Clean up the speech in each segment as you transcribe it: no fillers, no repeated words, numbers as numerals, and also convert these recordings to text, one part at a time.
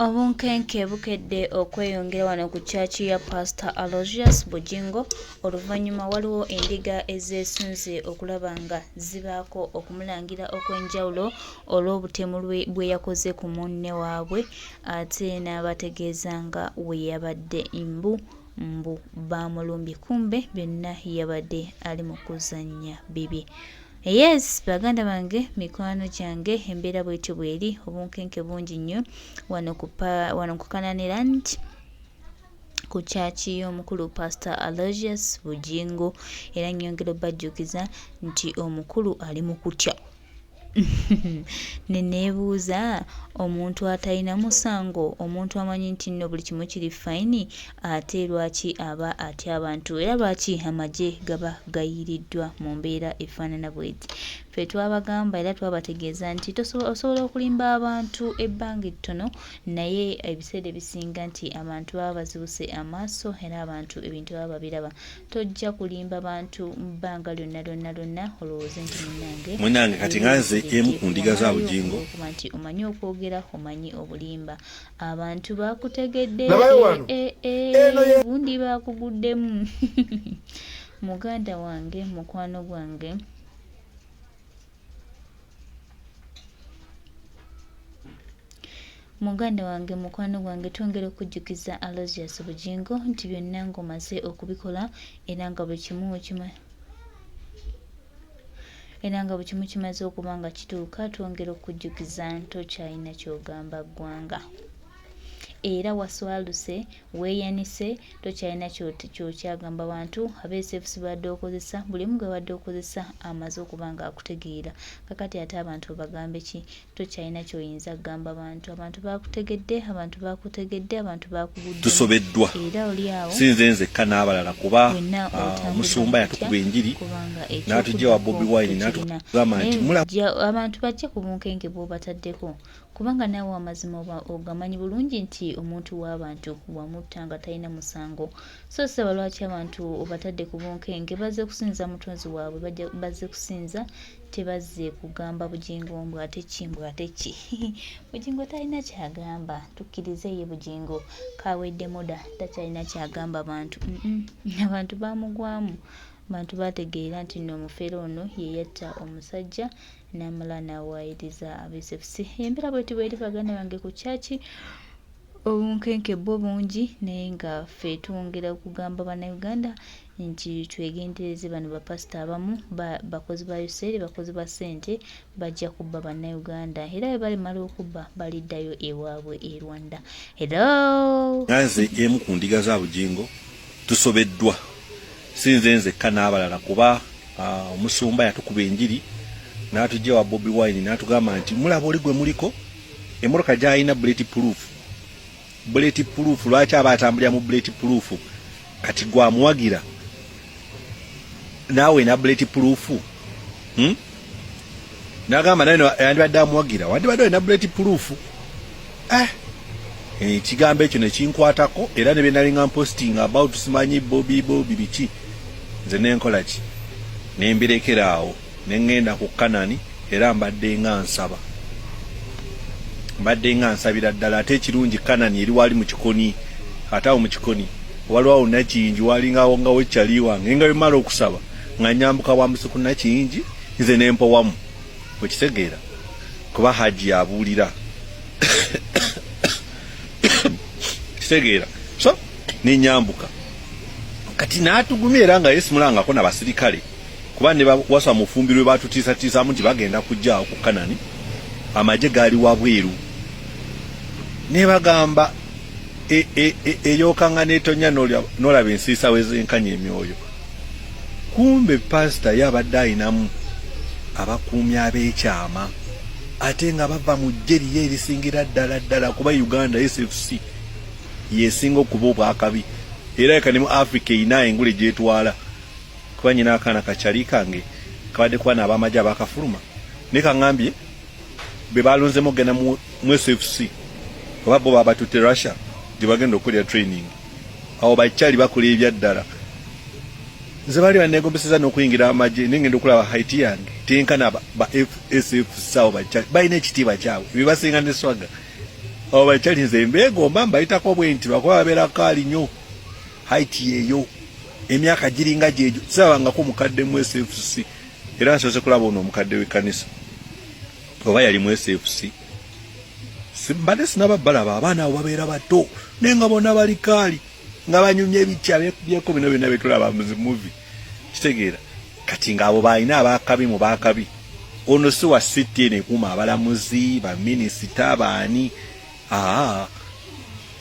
Obunkenke bukedde okweyongera wano ku church ya Pastor Aloysius Bugingo oluvannyuma waliwo endiga ezeesunze okulaba nga zibaako okumulangira okw'enjawulo olw'obutemu bwe yakoze ku munne waabwe ate n'abategeeza nga we yabadde mbu mbu baamulumbye kumbe byonna yabadde ali mu kuzannya bibye. Yes baganda bange mikwano gyange embeera bwetyo bweri obunkenke bungi nnyo wano ku wano ku Canaan ku kyaki y'omukulu Pastor Aloysius Bugingo era nnyongera obajjukiza nti omukulu ali mu kutya ne neebuuza omuntu atalina musango omuntu amanyi nti nno buli kimu kiri fayini ate lwaki aba atya abantu era lwaki amagye gaba gayiiriddwa mu mbeera efaanana bweti? Ffe twabagamba era twabategeeza nti osobola okulimba abantu ebbanga ettono naye ebiseera ebisinga nti abantu baba bazibuse amaaso era abantu ebintu baba babiraba. Tojja kulimba bantu bbanga lyonna lyonna lyonna olowooze nti munnange Munnange kati nga nze emu ku ndiga za Bugingo. Olw'okuba nti omanyi okwogera omanyi obulimba. Abantu bakutegedde Labayo wano. Eh, eh, Eno ye gundi bakuguddemu muganda wange mukwano gwange Muganda wange mukwano gwange twongera okujjukiza Aloysius Bugingo nti byonna ng'omaze okubikola era nga buli kimu okima Era nga buli kimu kimaze okuba nga kituuka, twongera okukujjukiza ntokyalina ky'ogamba ggwanga. Era waswaluse, weeyanise, tokyalina ky'okyagamba bantu, aba SFC b'obadde okozesa, buli omu gw'obadde okozesa amaze okuba nga akutegeera. Kakati ate abantu obagambe ki? Tokyalina ky'oyinza kugamba bantu. Abantu baakutegedde, abantu baakutegedde, abantu baakuguddemu. Tusobeddwa Era oli awo si nze nzekka n'abalala kuba wenna otambulira omusumba mu kutya yatukuba enjiri kubanga n'atuggya ewa eky'okuddako Bobi Wine tokirina. n'atugamba Naye nti mulaba jja abantu bajje ku bunkenke bw'obataddeko kubanga naawe amazima oba ogamanyi bulungi nti omuntu w'abantu wamutta nga talina musango. So ssebo lwaki abantu obatadde ku bunkenke? Bazze kusinza mutonzi waabwe, bajja bazze kusinza Tebazze kugamba Bugingo mbu ate ki mbu ate ki. Bugingo talina kyagamba tukkirize ye Bugingo kaweddemu da takyalina kyagamba bantu abantu bamugwamu abantu bategeera nti no omufere ono ye yatta omusajja n'amala n'awaayiriza absfc embeera bweti bweri baganda bange ku kyaki Obunkenke bwo bungi naye nga ffe twongera kugamba banauganda nti twegendereze bano ba pastor abamu bakozi ba usaid bakozi ba sente bajja kubba banauganda era bwebalimala okubba baliddayo ewabwe e Rwanda. Hello. Nga nze emu ku ndiga za Bugingo tusobeddwa si nze nzekka n'abalala kuba omusumba yatukuba enjiri n'atujja wa Bobi Wine n'atugamba nti mulaba oli gwe muliko Emmotoka gy'alina bullet proof. Bullet proof lwaki aba atambulira mu bullet proof? Kati gwe amuwagira naawe na bullet proof? Hmm? Nagamba naye yandibadde amuwagira wandibadde olina bullet proof. Eh. Ekigambo ekyo ne kinkwatako era ne bye nali nga mposting about simanyi Bobi Bobi biki nze ne nkola ki ne mbirekera awo. Ne ŋŋenda ku Kanani, era mbadde nga nsaba. Mbadde nga nsabira ddala. Ate ekirungi Kanani eri wali mu kikoni. Ate awo mu kikoni waliwo awo Nakiyingi walingawo nga wekyali wange. Nga bwe mmala okusaba nga nyambuka bwambusi ku Nakiyingi nze ne mpowamu. Okitegeera? Kuba Hajji abuulira. Kitegeera? So ne nyambuka. Kati n'atugumya era nga ye simulangako na basirikale. Kuba ne Waswa Mufumbiro lwe baatutiisatiisaamu nti bagenda kujja awo ku Kanani, amagye gaali wabweru. Ne bagamba e, e, e, eyokanga n'etonnya n'olaba ensiisa we zenkanya emyoyo. Kumbe pasita ye abadde alinamu abakuumi ab'ekyama ate nga bava mu ggye liri erisingira ddala ddala kuba Uganda SFC y'esinga okuba obwakabi era eka ne mu Africa erina engule gy'etwala. Kuba nyina akaana kakyali kange kabadde kuba n'abamagye abakafuluma naye kaŋambye be balonzemu okugenda mu SFC oba bo babatutte Russia gye bagenda okukolera training. Awo bakyali bakola ebyaddala. Nze baali banneegombeseza n'okuyingira amagye naye ngenda okulaba height yange tenkana ba SFC abo bakyali balina ekitiibwa kyabwe bebasinga ne swaga. Abo bakyali nze mbeegomba mbayitako bwe nti lwakuba babeera kaali nnyo, height yeeyo, emyaka giringa gyegyo. Sirabangako mukadde mu SFC, era nsoose kulaba ono omukadde w'ekkanisa oba yali mu SFC. Mbadde sinaba balaba abaana abo babeera bato naye nga bonna bali kaali nga banyumya ebitya byeko bino byonna byetulaba mu zi movie. Kitegeera kati ng'abo baalina abakabi mu bakabi. Ono si wa city eno ekuuma abalamuzi, baminisita, baani, aa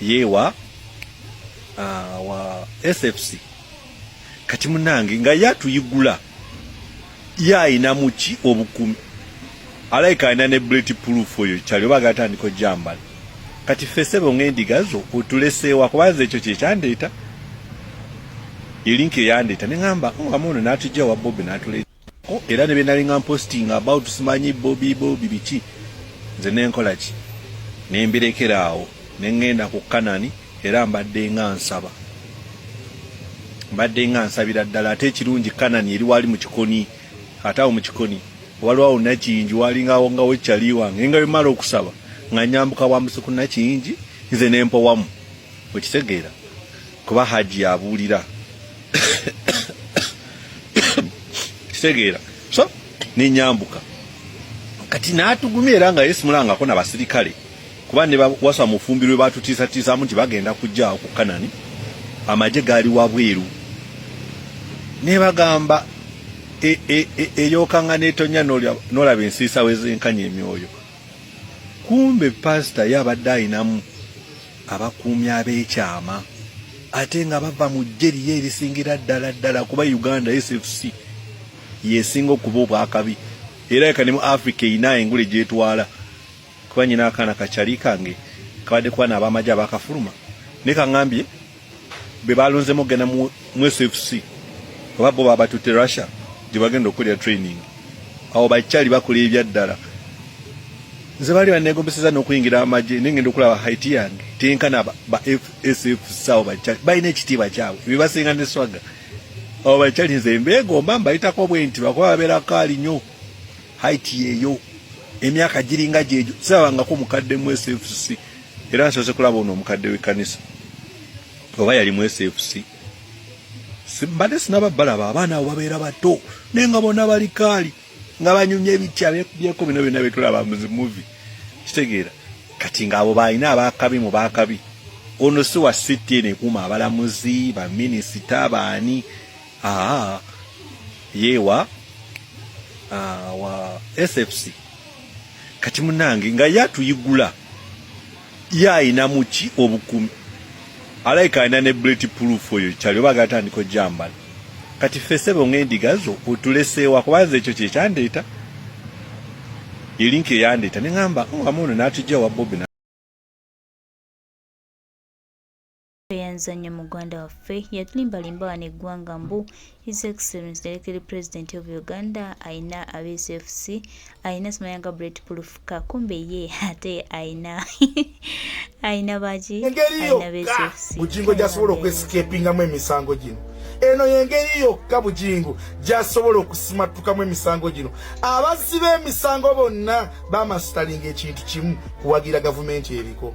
ye wa SFC. Kati munange nga ye atuyigula, ye ayina muki obukumi, alayika alina ne bullet proof oyo kyali oba agatandika ojambala. Kati ffe ssebo ng'endiga zo otuleseewa? Kubanza ekyo kyekyandeeta, elinki eyandeeta neŋamba ngamu ono n'atujja wa Bobi n'atuleetako, era ne byenalinga mposting about simanyi Bobi Bobi biki, nze nenkola ki, nembirekera awo neŋŋenda ku Kanani. Era mbadde nga nsaba, mbadde nga nsabira ddala. Ate ekirungi Kanani eri wali mu kikoni, ate awo mu kikoni waliwo awo Nakiyingi walingawo nga wekyali wange, nga bemala okusaba nga nyambuka bwambusi ku Nakiyingi nze nempowamu. Okitegeera, kuba Haji abuulira, kitegeera. So nenyambuka kati n'atugumya, era nga yesimulangako nabasirikale, kuba ne wasa mufumbirwe batutiisatiisaamu nti bagenda kujja ku Kanani, amagye gaali wabweru, ne bagamba eyokanga netonya n'olaba ensiisa wezenkanya emyoyo. Kumbe pasita ye abadde ayinamu abakuumi ab'ekyama, ate nga bava mu ggye liyo erisingira ddala ddala, kuba Uganda SFC yesinga okuba obwakabi, era eka ne mu Africa erina engule gyetwala. Kuba nyina akaana kakyali kange kabadde kuba n'abamagye abakafuluma, naye kaŋŋambye be balonzemu okugenda mu SFC, oba bo babatutte Russia gye bagenda okukolera training. Awo bakyali bakola ebyaddala. Nze baali banneegombeseza n'okuyingira amagye, naye ngenda okulaba height yange tenkana ba SFC. Awo bakyali balina ekitiibwa kyabwe ebibasinga ne swagger. Abo bakyali nze mbeegomba mbayitako bwe nti lwakuba babeera kaali nnyo, height yeeyo, emyaka giringa gyegyo. Sirabangako mukadde mu SFC, era nsoose kulaba ono omukadde w'ekkanisa oba yali mu SFC. Mbadde sinaba balaba abaana abo babeera bato naye nga bonna bali kaali nga banyumya ebitya byeko bino byonna byetulaba mu zi movie. Kitegeera kati ng'abo baalina abakabi mu bakabi. Ono si wa city eno ekuuma abalamuzi, baminisita, baani, aa ye wa SFC. Kati munange nga ye atuyigula, ye ayina muki obukumi, alayika alina ne bullet proof oyo kyali oba agatandika ojambala. Kati ffe ssebo ng'endiga zo otuleseewa? Kubanza ekyo kyekyandeeta, elinki eyandeeta neŋamba ngamu ono n'atujja wa Bobi. Tweyanza nnyo muganda waffe. Yatulimbalimba wano eggwanga mbu His Excellence Directory President of Uganda ayina aba SFC, ayina simanyanga bullet proof ka, kumbe ye ate ayina baki? Engeri ayina yokka SFC. Bugingo gy'asobola okwescapingamu emisango gino, eno y'engeri yokka Bugingo gy'asobola okusimattukamu emisango gino. Abazzi b'emisango bonna bamasitalinga ekintu kimu, kuwagira gavumenti eriko.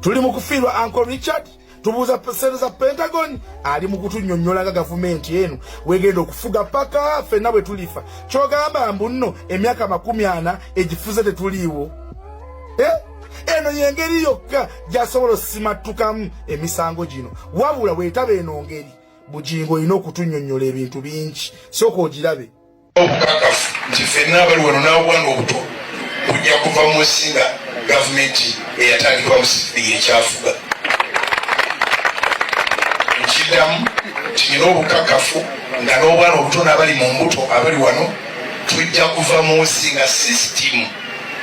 Tuli mu kufiirwa Uncle Richard, tubuuza sente za Pentagon, ali mu kutunnyonnyola nga gavumenti eno wegenda okufuga paka ffenna bwe tulifa. Kyogamba mbu nno emyaka 40 egifuze tetuliiwo, eh? Eno y'engeri yokka gy'asobola osimattukamu emisango gino. Wabula bwetaba eno ngeri, Bugingo olina okutunnyonnyola ebintu bingi. Sooka ogirabe. Obukakafu nti ffenna abali wano n'obwana obuto bujja kuva mu nsi nga gavumenti eyatandikibwa Museveni ekyafuga. Nkiddamu nti nina obukakafu nga n'obwana obuto n'abali mu mbuto abali wano tujja kuva mu nsi nga sisitimu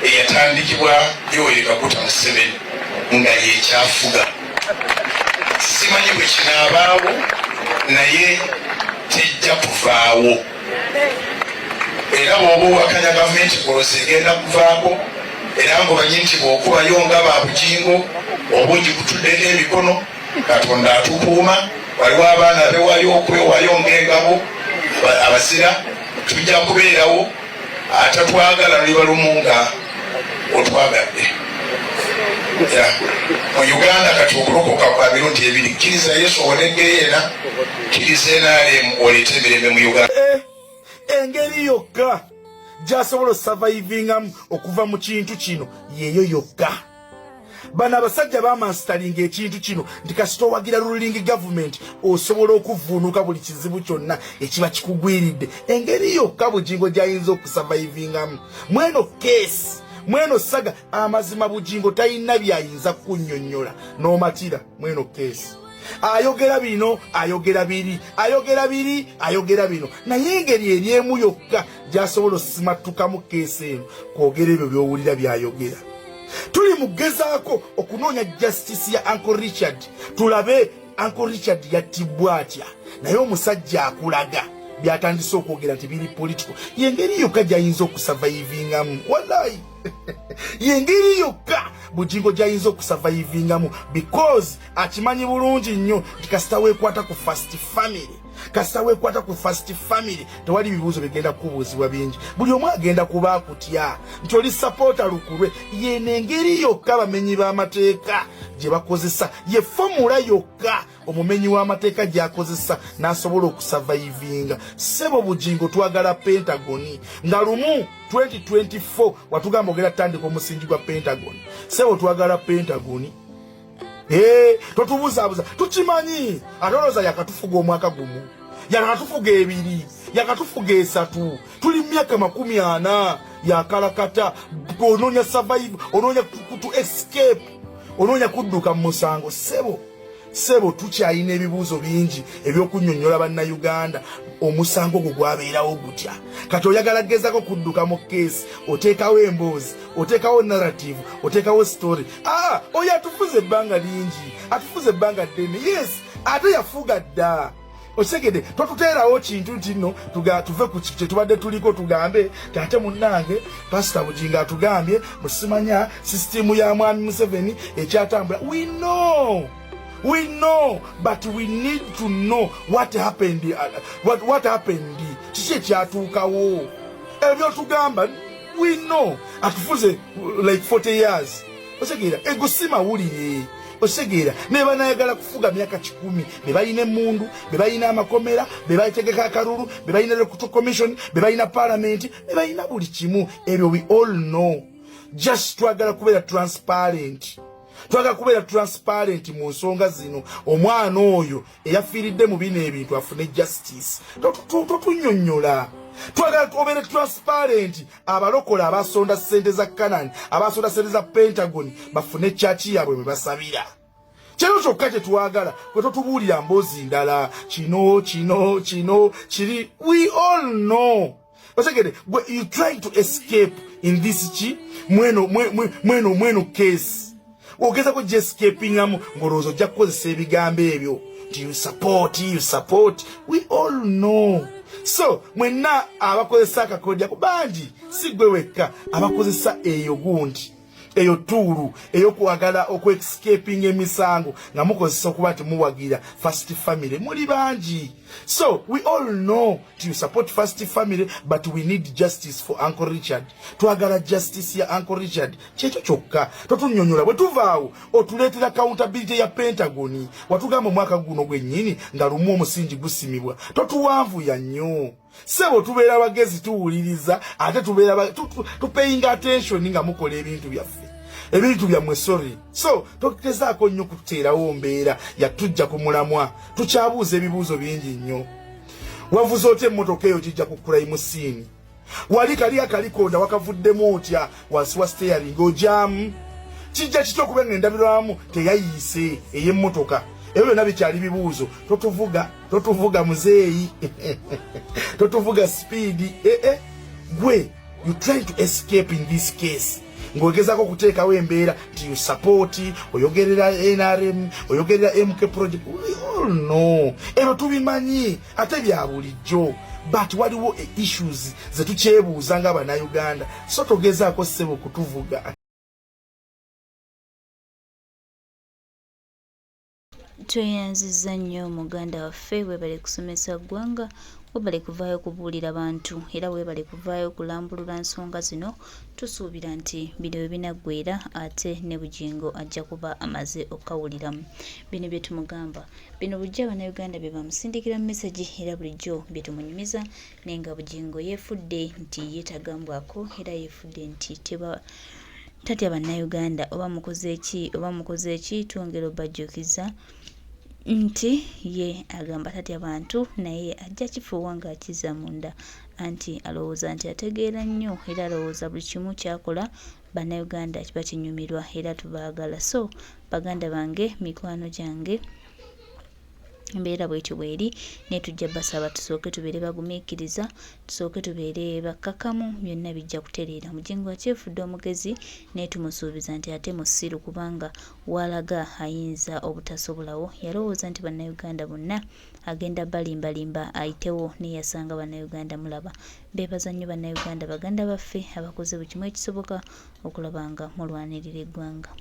eyatandikibwa Yoweri Kaguta Museveni nga yekyafuga. Simanyi bwe kinaabaawo, naye tejja kuvaawo. Era bw'oba owakanya gavumenti golozi egenda kuvaako, era ng'omanyi nti bw'okubayo nga ba Bugingo obungi kutuddeko emikono. Katonda atukuuma, waliwo abaana abewaayo okwewaayo ng'engabo abazira. Tujja kubeerawo, atatwagala luliba lumu nga otwagadde. Mu Uganda kati okulokoka kwa mirundi ebiri, kkiriza Yesu owone ggeyeena, kkiriza NRM oleete emirembe mu Uganda. Engeri yokka gy'asobola osavaivingamu okuva mu kintu kino yeeyo yokka. Bano abasajja bamansitalinga ekintu kino nti kasita owagira ruling government osobola okuvvuunuka buli kizibu kyonna ekiba kikugwiridde. Engeri yokka Bugingo gy'ayinza okusavaivingamu mweno keesi, mweno saga, amazima Bugingo talina byayinza kukunnyonnyola n'omatira mweno keesi. Ayogera bino, ayogera biri, ayogera biri, ayogera bino, naye engeri eri emu yokka gy'asobola osimattukamu keesi eno kwogera ebyo by'owulira by'ayogera. Tuli mu kugezaako okunoonya justice ya Uncle Richard, tulabe Uncle Richard yattibwa atya, naye omusajja akulaga byatandise okwogera nti biri political. Yengeri yokka gy'ayinza okusavaivingamu, wallahi yengeri yokka Bugingo gy'ayinza okusavaivingamu, because akimanyi bulungi nnyo nti kasita weekwata ku first family, kasita weekwata ku first family, tewali bibuuzo bigenda kukubuuzibwa bingi, buli omu agenda kuba akutya nti oli sapoota lukulwe. Yeno engeri yokka abamenyi b'amateeka gye bakozesa, ye formula yokka omumenyi w'amateeka gy'akozesa n'asobola okusavaivinga. Ssebo Bugingo, twagala Pentagoni nga lumu 2024 watugamba ogenda tutandika omusingi gwa Pentagon. Ssebo, twagala Pentagoni. Totubuzaabuza, tukimanyi. Ate olowooza yakatufuga omwaka gumu, yakatufuga ebiri, yakatufuga esatu, tuli myaka 40 yakalakata. Onoonya survive, onoonya to escape, onoonya kudduka mu musango. Ssebo, ssebo, tukyalina ebibuuzo bingi ebyokunnyonnyola Bannayuganda. Omusango ogwo gwabeerawo gutya? Kati oyagala gezako kudduka mu keesi, oteekawo emboozi, oteekawo narrative, oteekawo story. Aa, oyo atufuza ebbanga lingi, atufuza ebbanga ddene. Yes, ate yafuga dda, okitegedde? Totuteerawo kintu nti nno tuve ku kyetubadde tuliko tugambe ti ate munnange Pasita Bugingo atugambye musimanya sisitimu ya mwami Museveni ekyatambula. We know, we know, but we need to know what happened, what happened, kiki ekyatuukawo. Ebyotugamba we know, atufuze like 40 years, otegeera? Ego si mawulire, otegeera? Ne banayagala kufuga myaka 100, be balina emundu, be balina amakomera, be bategeka akalulu, be balina electoral commission, be balina parliament, be balina buli kimu. Ebyo we all know. Just twagala kubeera transparent, twagala kubeera transparent mu nsonga zino. Omwana oyo eyafiiridde mu bino ebintu afune justice. Totunyonnyola, twagala obeere transparent. Abalokola abasonda sente za Canaan, abasonda sente za Pentagon, bafune kyaki yaabwe mwe basabira. Kino kyokka kyetwagala. Kwe totubuulira mboozi ndala, kino kino kino kiri, we all know, otegede? Gwe you trying to escape in this ki mweno mweno mweno case, ogezako gyescapingamu ng'olowooza ojja kukozesa ebigambo ebyo nti you support, you support. We all know. So mwenna abakozesa akakodya bangi, si gwe wekka abakozesa eyo gundi, eyo tool eyokwagala okuescaping emisango nga mukozesa okuba nti muwagira first family, muli bangi. So we all know you support first family, but we need justice for Uncle Richard. Twagala justice ya Uncle Richard, kyekyo kyokka. Totunyonyola. Bwe tuvaawo otuleetera accountability ya Pentagon. Watugamba omwaka guno gwennyini nga lumu omusingi gusimibwa. Totuwanvuya nnyo, sebo. Tubeera bagezi, tuwuliriza, ate tubeera tupayinga attention nga mukola ebintu byaffe, ebintu byammwe, sorry. So togezaako nnyo kututeerawo mbeera yatujja ku mulamwa. Tukyabuuza ebibuuzo bingi nnyo. Wavuze otya emmotoka eyo kijja ku crime scene? Wali kali akalikonda wakavuddemu otya wansi wa steering? Ojamu kijja kitya okuba nga endabirwamu teyayiise ey'emmotoka? Ebyo byonna bikyali bibuuzo. Totuvuga, totuvuga muzeeyi, totuvuga speed. Eh, eh. Gwe you trying to escape in this case ng'ogezaako okuteekawo embeera nti you support, oyogerera NRM, oyogerera MK Project. We all know, ebyo tubimanyi ate bya bulijjo, but waliwo issues zetukyebuuza nga Bannayuganda. So togezaako, ssebo, kutuvuga. Tweyanzizza nnyo muganda waffe, webale kusomesa ggwanga. Webale kuvaayo kubuulira bantu era webale kuvaayo kulambulula nsonga zino. Tusuubira nti bino we binaggweera ate ne Bugingo ajja kuba amaze okukawuliramu. Bino bye tumugamba. Bino bulijjo Abannayuganda bye bamusindikira mesegi era bulijjo bye tumunyumiza naye nga Bugingo yeefudde nti ye tagambwako era yeefudde nti teba tatya Bannayuganda oba mukoze ki oba mukoze ki twongera obajjukiza nti ye agamba tatya bantu naye ajja kifuuwa ng'akizza munda anti alowooza nti ategeera nnyo era alowooza buli kimu kyakola Bannayuganda bakinyumirwa era tubaagala so baganda bange mikwano gyange embeera bwetyo bweri naye tujja basaba tusooke tubeere bagumiikiriza tusooke tubeere bakkakamu byonna bijja kutereera Mujingo akyefudde omugezi naye tumusuubiza nti ate musiru kubanga walaga ayinza obutasobolawo yalowooza nti bannayuganda bonna agenda balimbalimba ayitewo naye yasanga bannayuganda mulaba mbeebaza nnyo bannayuganda baganda baffe abakoze buli kimu ekisoboka okulaba nga mulwanirira eggwanga.